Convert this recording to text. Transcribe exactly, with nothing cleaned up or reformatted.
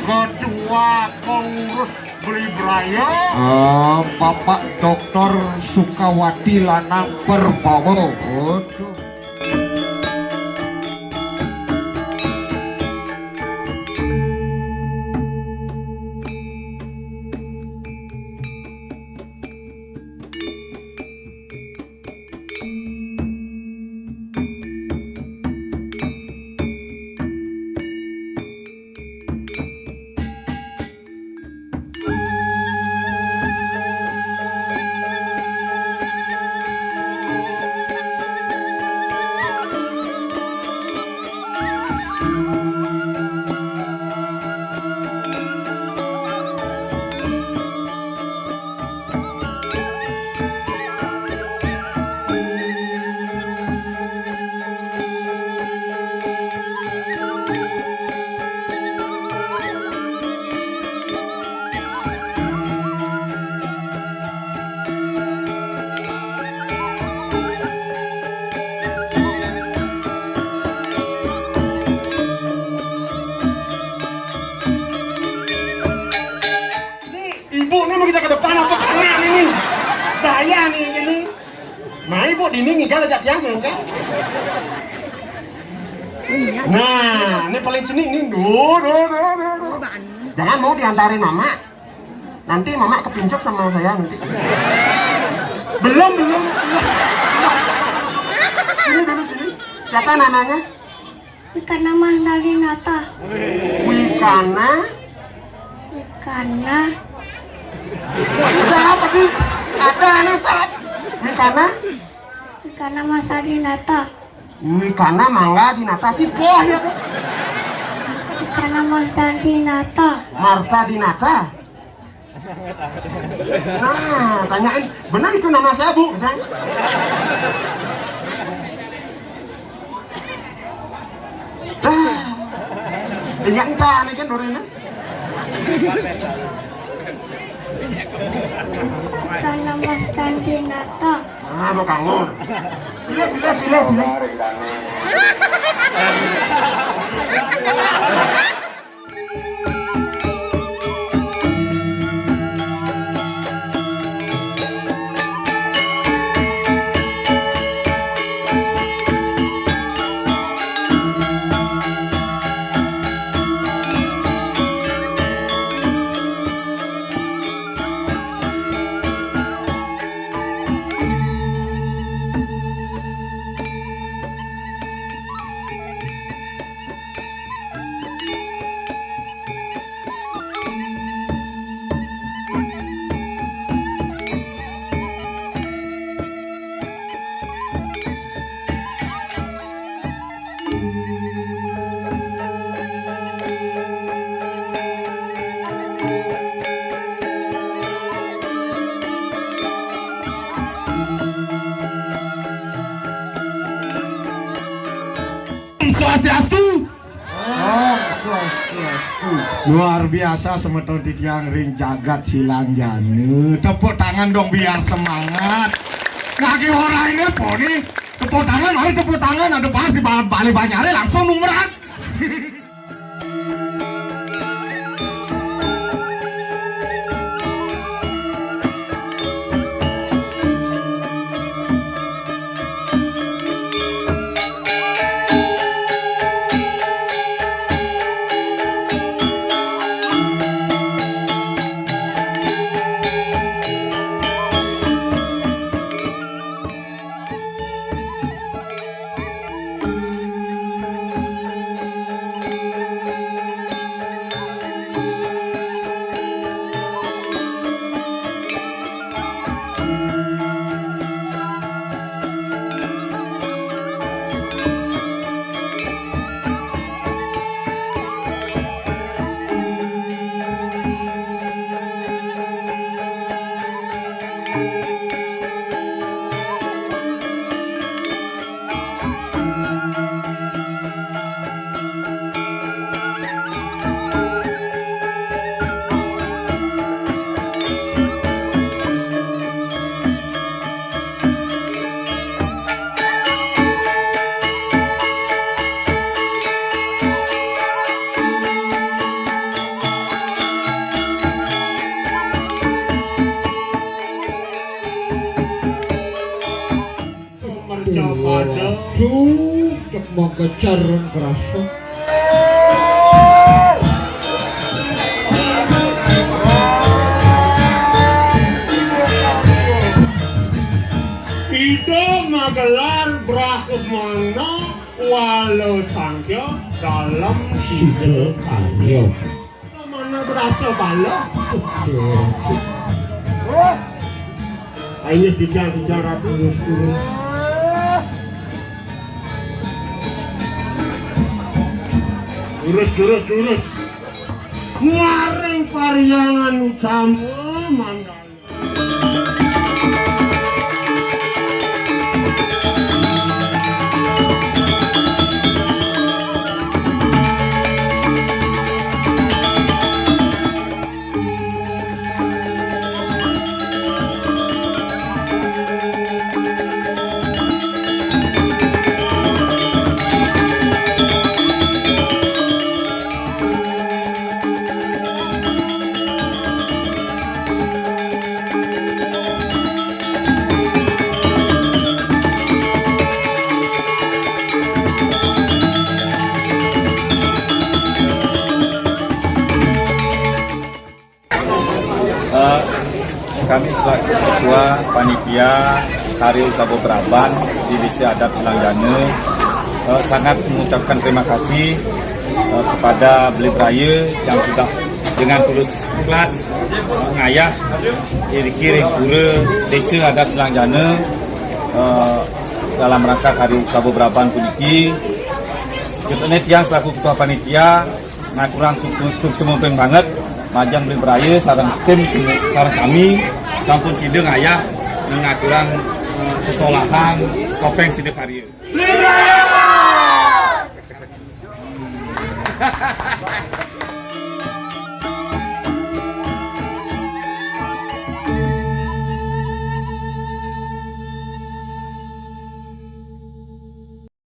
Ketua Pengurus Beli Braya. Ah, Bapak Doktor Sukawati Lanang Perbawa. Waduh. Ibu ni mau kita ke depan apa ke kanan ini? Bahaya ni ini. Mai ibu dini ni jalan jat tiang sih kan? Nah, ini paling sini ini. Duh, duh, duh, duh, duh. Jangan mau diantarin mama. Nanti mama kepincuk sama saya nanti. Belum, belum. Sini dulu sini. Siapa namanya? Wikana Mas Daldinata. Wikana? Wikana. Bisa apa di? Ada anak saat. Wikana? Wikana Mas Daldinata. Wikana mangga dinata si poh ya tuh. Wikana Mas Daldinata. Marta Dinata. Nah, tanyain, benar itu nama saya, Bu? Gitu. Dah. Ingat entah nih kan durinya. Karena Mas Kantinata. Ah, lo kangen. Bila, bila, bila, bila. Swastiastu. Om Swastiastu. Luar biasa semeton titiang ring jagat Silangjana. Tepuk tangan dong biar semangat. Lagi orang ini poni. Tepuk tangan, ayo tepuk tangan. Ada pas di ba-, balik banyare langsung numeran. Waduh, cek magecar rasa. Ida magelar Brahmana wala sangkya dalam sida karya. Mana berasa bala? Ayo, tidak, tidak, ratus, terus. Lurus, lurus, lurus. Muaring pariangan utama mandala. Eh, kami selaku Ketua Panitia Karya Usaba Braban Divisi Adat Selangjana, eh, sangat mengucapkan terima kasih, eh, kepada Beli Beraya yang sudah dengan tulus ikhlas, eh, ngayah iriki ring pura Desa Adat Selangjana, eh, dalam rangka Karya Usaba Braban puniki. Kita ni tiang selaku Ketua Panitia ngaturang suk-, suksma banget majeng Beli Beraya sareng tim si-, sareng sami sampun sida ngayah ngaturang, eh, sesolahan topeng sida karya.